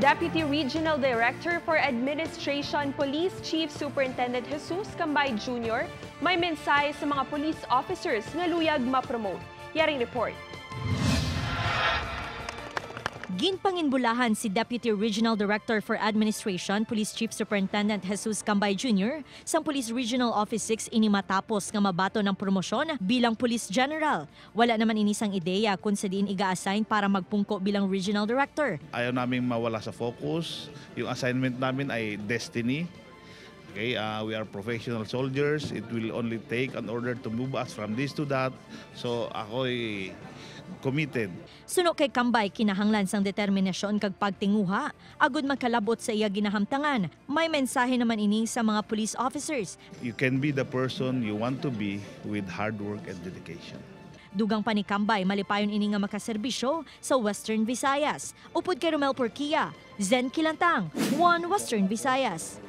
Deputy Regional Director for Administration, Police Chief Superintendent Jesus Cambay Jr. may mensahe sa mga police officers nga luyag ma-promote. Yaring report. Ginpanginbulahan si Deputy Regional Director for Administration, Police Chief Superintendent Jesus Cambay Jr. sa Police Regional Office 6 ini matapos nga mabato ng promosyon bilang Police General. Wala naman ini sang ideya kung sa diin iga-assign para magpungko bilang Regional Director. Ayaw naming mawala sa focus. Yung assignment namin ay destiny. Okay, we are professional soldiers. It will only take an order to move us from this to that. So ako'y committed. Suno kay Cambay, kinahanglan sang determinasyon kag pagtinguha agud makalabot sa iya ginahamtangan. May mensahe naman ini sa mga police officers. You can be the person you want to be with hard work and dedication. Dugang pa ni Cambay, malipayon ini nga makaserbisyo sa Western Visayas. Upod kay Romel Porquia, Zen Kilantang, One Western Visayas.